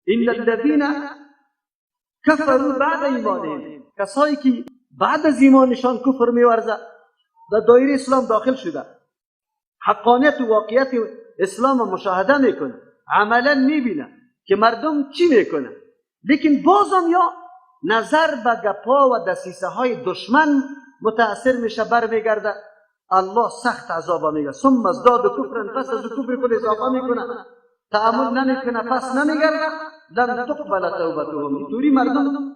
ان الذین کفروا بعد ایمانهم، کسایی که بعد از ایمانشان کفر میورزه، در دایره اسلام داخل شده، حقانیت و واقعیت اسلام مشاهده میکنه، عملا میبینه که مردم چی میکنه، لیکن بازم یا نظر به گپا و دسیسه های دشمن متاثر میشه، برمیگرده، الله سخت عذاب میگه. ثم ازداد کفرا، پس از کفر خود اضافه میکنه، تأمل نمیکنه، پس نمیگرده، لن تقبل توبتهم، اینطوری مردم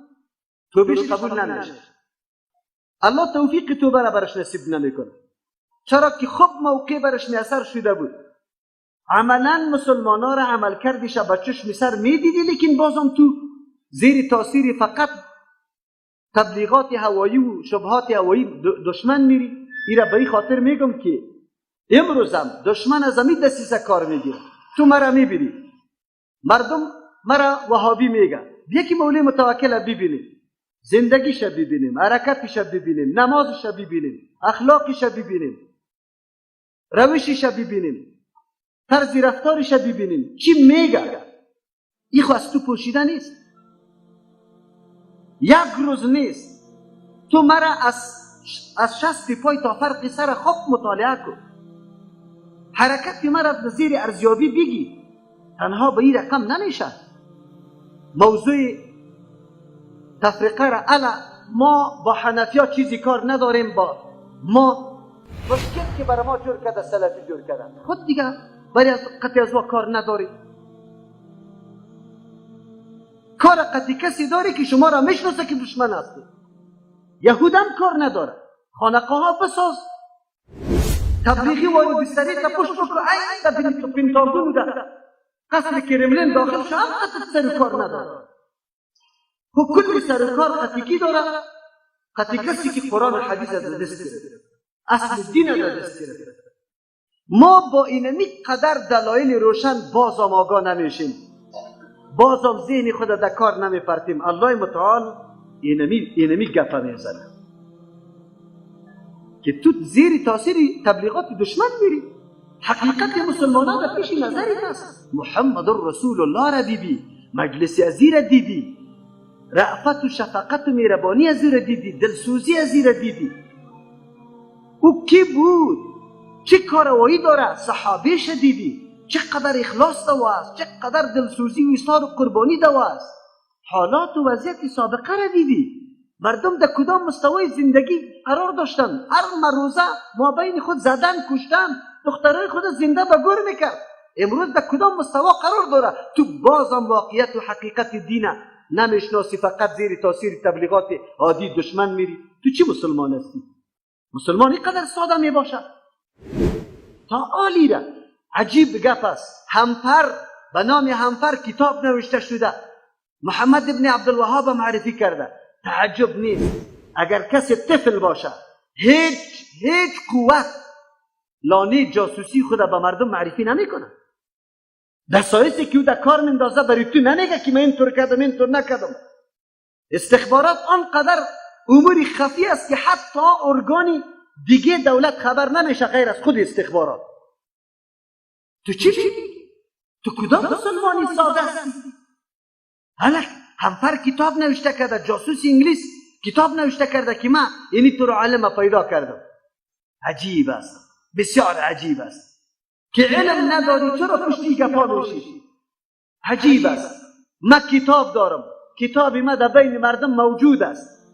توبیش قبول نمیشه، الله توفیق توبه را برش نصیب نمیکنه. چرا که خوب موقع برش میسر شده بود، عملا مسلمان را عمل کردیش به چشم سر میدیدی، لیکن بازم تو زیر تاثیر فقط تبلیغات هوایی و شبهات هوایی دشمن میری. ایرا به این خاطر میگم که امروزم دشمن از همین دسیسه کار میگیره. تو مرا میبینی، مردم مرا وهابی میگه، یکی مولوی متوکل ببینیم، زندگیش ببینیم، حرکتش ببینیم، نمازش ببینیم، اخلاقش ببینیم، روشش ببینیم، طرز رفتارش ببینیم، چی میگه. این خو از تو پوشیده نیست، یک روز نیست. تو مرا از شست پای تا فرق سر خوب مطالعه کن، حرکت مرا زیر ارزیابی بگی. تنها به این رقم نمیشه. موضوع تفرقه را الا ما با حنفیا چیزی کار نداریم، با ما مشکل که برای ما جور کرده سلفی جور کرده، خود دیگه برای از قطعی از کار نداریم. کار قطعی کسی داری که شما را میشناسه که دشمن هستی. یهود هم کار نداره، خانقاه ها بساز، تبلیغی وارد بستری تا پشت بکن، ای در پنتاگون ده قصر کرملین داخل شو، هم قطع سر کار نداره. خب کلی سر کار قطعی کی داره؟ قطعی کسی که قرآن و حدیث از دست گرفته، اصل دین از دست گرفته. ما با اینمی قدر دلایل روشن بازم آگاه نمیشیم، بازم ذهن خود در کار نمیپرتیم. الله متعال اینمی گپه میزنه که تو زیر تاثیر تبلیغات دشمن میری. حقیقت مسلمانان در پیش نظرت است. محمد رسول الله را دیدی، مجلس ازی را دیدی، رأفت و شفقت و مهربانی از را دیدی، دلسوزی از را دیدی. او کی بود؟ چه کاروایی داره؟ صحابهش دیدی، چقدر اخلاص دواست، چقدر دلسوزی و ایثار و قربانی دواست. حالات و وضعیت سابقه را دیدی، مردم در کدام مستوای زندگی قرار داشتن. هر مروزه ما بین خود زدن، کشتن، دخترای خود زنده به گور میکرد. امروز در کدام مستوا قرار داره؟ تو بازم واقعیت و حقیقت دینه نمیشناسی، فقط زیر تاثیر تبلیغات عادی دشمن میری. تو چی مسلمان هستی؟ مسلمان اینقدر ساده میباشه تا عالی را. عجیب گپ است. همپر به نام همپر کتاب نوشته شده، محمد ابن عبدالوهاب معرفی کرده. تعجب نیست اگر کسی طفل باشه، هیچ قوت لانه جاسوسی خود به مردم معرفی نمیکنه. دسایسی که او در کار مندازه برای تو نمیگه که من اینطور کردم اینطور نکردم. استخبارات آنقدر امور خفی است که حتی ارگانی دیگه دولت خبر نمیشه غیر از خود استخبارات. تو چی میگی؟ تو کدام مسلمانی ساده هستی؟ هلک همفر کتاب نوشته کرده، جاسوس انگلیس کتاب نوشته کرده که من یعنی تو رو علم پیدا کردم. عجیب است، بسیار عجیب است که علم نداری چرا پشتی گپا میشی؟ عجیب است. من کتاب دارم، کتاب ما در بین مردم موجود است.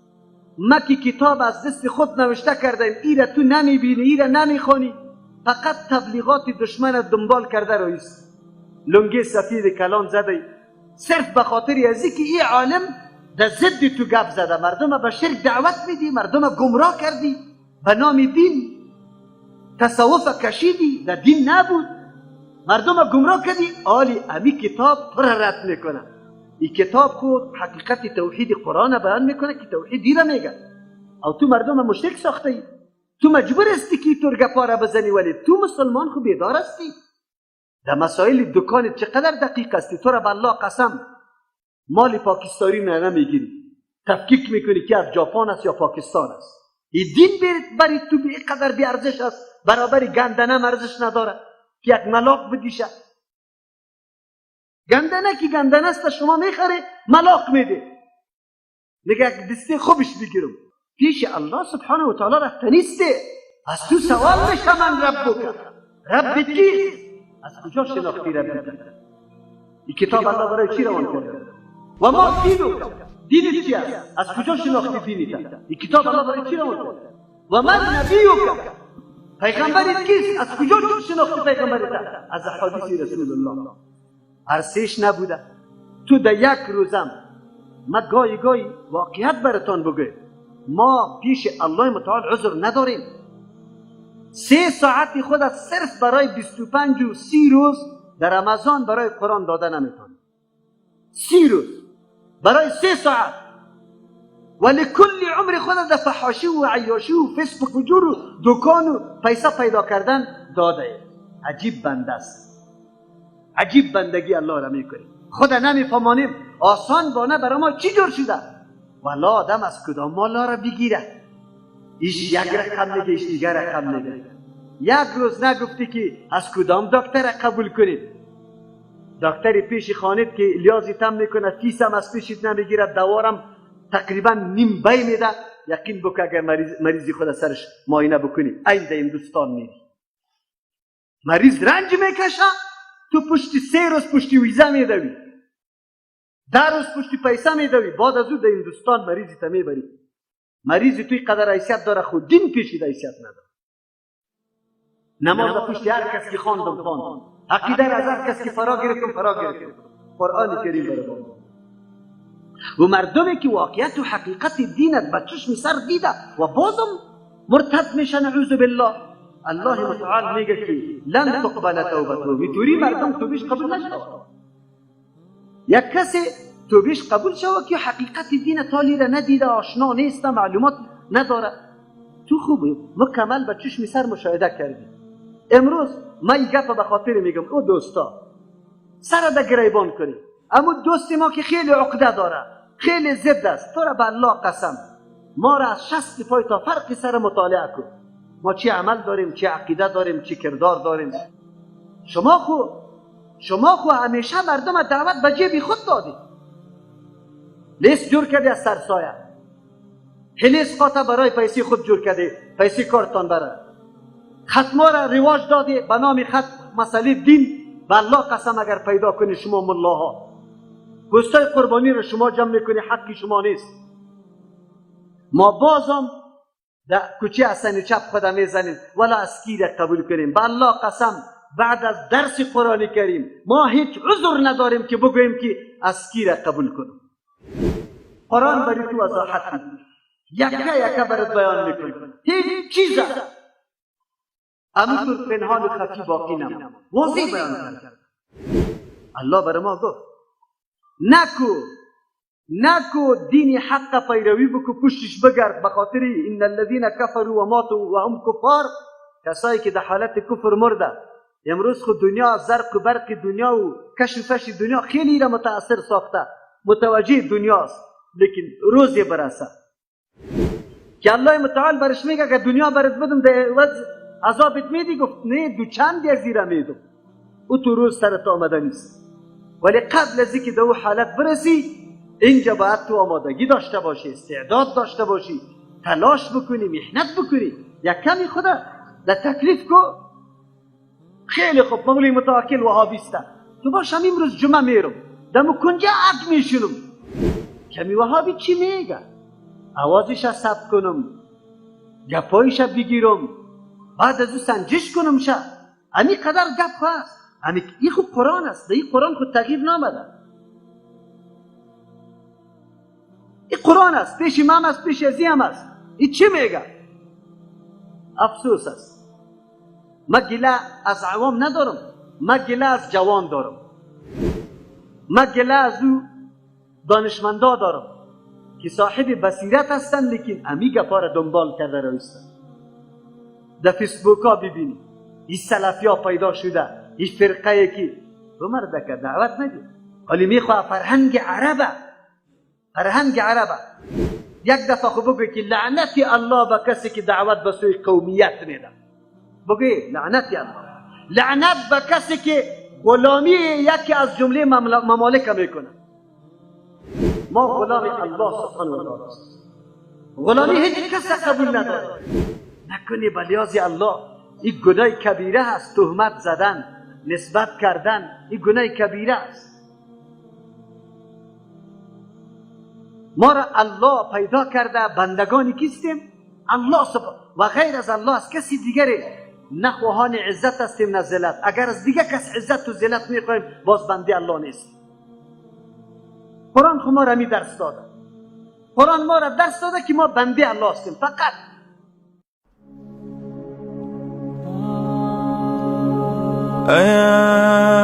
ما که کتاب از دست خود نوشته کردیم، ایره تو نمیبینی، ایره نمیخوانی، فقط تبلیغات دشمن دنبال کرده رئیس لنگه سفید کلان زده، صرف به خاطر ازی که این عالم در ضد تو گپ زده، مردم به شرک دعوت میدی، مردم گمراه کردی، به نام دین تصوف کشیدی، در دین نبود، مردم گمراه کردی. آلی امی کتاب تو را رد میکنه. این کتاب خود حقیقت توحید قرآن بیان میکنه که توحید دیره میگه، او تو مردم مشرک ساخته ای. تو مجبور هستی که اینطور گپا را بزنی، ولی تو مسلمان خو بیدار هستی. در مسائل دکان چقدر دقیق هستی. تو را به الله قسم مال پاکستانی نه نمیگیری، تفکیک میکنی که از ژاپن است یا پاکستان است. این دین برای تو به قدر بی ارزش است، برابر گندنم ارزش نداره که یک ملاق بدیشه. گندنه که گندنه است شما میخره ملاق میده، میگه یک دسته خوبش بگیرم. پیش الله سبحانه و تعالی رفته از تو سوال میشه من ربک، رب کی؟ از کجا شناختی رب؟ این کتاب الله برای چی روان کرده؟ و ما دینک، دینت چی است؟ از کجا شناختی دینت؟ این کتاب الله برای چی روان کرده؟ و من نبیک، پیغمبرت کیست؟ از کجا شناختی پیغمبرت؟ از احادیث رسول الله. هر سیش نبوده. تو در یک روزم ما گاهی گاهی واقعیت براتان بگویم، ما پیش الله متعال عذر نداریم. 3 ساعت خود صرف برای 25 و 30 روز در رمضان برای قرآن داده نمیتونیم. 30 روز برای 3 ساعت، ولی کل عمر خود در فحاشی و عیاشی و فسق و فجور و دکان و پیسه پیدا کردن داده. عجیب بنده است، عجیب بندگی الله را میکنیم، خود نمیفهمانیم. آسان بانه برای ما چی جور شده؟ والا آدم از کدام مالا را بگیره؟ ایش یک رقم میگه، ایش دیگر رقم میگه. یک روز نگفتی که از کدام دکتر قبول کنید. دکتر پیش خانید که لیازی تم میکنه، فیس هم از پیشت نمیگیره، دوارم تقریبا نیم بی میده. یقین بکن اگر مریضی خود سرش معاینه بکنی، این در هندوستان میری مریض رنج میکشه، تو پشت 3 روز پشت ویزا میدوی، 10 روز پشت پیسه میدوی، بعد از او در هندوستان مریضی تا میبری. مریضی توی قدر حیثیت داره، خود دین پیشی حیثیت نداره. نماز پشت هر کس که خواندم خواندم، عقیده از هر کس که فرا گرفتم فرا گرفتم، قرآن کریم برای و مردمی که واقعیت و حقیقت دینت به چشم سر دیده و بازم مرتد میشن، اعوذ بالله. الله متعال میگه که لن تقبل توبته، میتوری مردم توبیش قبول نشود. یک کسی توبیش قبول شود که حقیقت دین تالی را ندیده، آشنا نیست، معلومات نداره. تو خوبی مکمل به چشم سر مشاهده کردی. امروز من این گپ به خاطر میگم او دوستا سر در گریبان کنی، اما دوست ما که خیلی عقده داره، خیلی ضد است، تو را به الله قسم ما را از 60 پای تا فرق سر مطالعه کن. ما چی عمل داریم، چی عقیده داریم، چی کردار داریم. شما خو همیشه مردم دعوت به جیب خود دادی، لیست جور کردی از سرسایه، هلیس قاطع برای پیسی خود جور کردی، پیسی کارتان بره، ختما را رواج دادی به نام خط مسئله دین. به الله قسم اگر پیدا کنی شما ملاها گوشتای قربانی را شما جمع میکنی، حقی شما نیست. ما بازم در کوچه حسن چپ خود میزنیم ولا از کی را قبول کنیم؟ به الله قسم بعد از درس قرآن کریم ما هیچ عذر نداریم که بگوییم که از کی را قبول کنیم. قرآن برای تو وضاحت میکنه، یکه یکه برات بیان میکنه، هیچ چیز امطور پنهان و خفی باقی نماند، واضح بیان کرد. الله برای ما گفت نکو دین حق پیروی بکو، پشتش بگرد، به خاطر ان الذين كفروا وماتوا وهم کفار، کسایی که در حالت کفر مرده. امروز خود دنیا زرق و برق دنیا و کش و فش دنیا خیلی را متاثر ساخته، متوجه دنیاست، لیکن روزی برسه که الله متعال برش میگه که دنیا برات بدم در عوض عذابت میدی، گفت نه دو چند از زیره میدم، او تو روز سرت آمده نیست. ولی قبل از اینکه به او حالت برسی اینجا باید تو آمادگی داشته باشی، استعداد داشته باشی، تلاش بکنی، محنت بکنی، یک کمی خدا در تکلیف کو. خیلی خوب مولوی متوکل وهابیسته، تو باشم امروز جمعه میرم دمو کنجا عق میشونم کمی وهابی چی میگه، آوازش ثبت کنم، گپایش بگیرم، بعد از او سنجش کنم شه. امی قدر گپ هست، امی این خود قرآن است، این قرآن خود تغییر نامده، این قرآن است، پیش امام است، پیش ازی هم است. این چی میگه؟ افسوس است. من گله از عوام ندارم، من گله از جوان دارم، من گله از او دانشمندا دارم که صاحب بصیرت هستند، لیکن امی گپا را دنبال کرده رویستند. در فیسبوک ها ببینی این سلفی ها پیدا شده، این فرقه که تو مردکه دعوت ندی، ولی میخواه فرهنگ عربه، فرهنگ عربه. یک دفعه خو بگوی که لعنت الله به کسی که دعوت به سوی قومیت میده، بگوی لعنت الله، لعنت به کسی که غلامی یکی از جمله ممالک میکنه. ما غلام الله سبحانه و تعالی هستیم. غلامی هیچ کس قبول نداره. نکنی بلیاز الله. این گناه کبیره هست. تهمت زدن، نسبت کردن، این گناه کبیره است. ما را الله پیدا کرده، بندگان کیستیم؟ الله سبحانه و غیر از الله از کسی دیگری نه خواهان عزت هستیم نه ذلت. اگر از دیگه کس عزت و ذلت میخوایم باز بنده الله نیست. قرآن خو ما را می درس داده. قرآن ما را درس داده که ما بنده الله هستیم فقط. أيا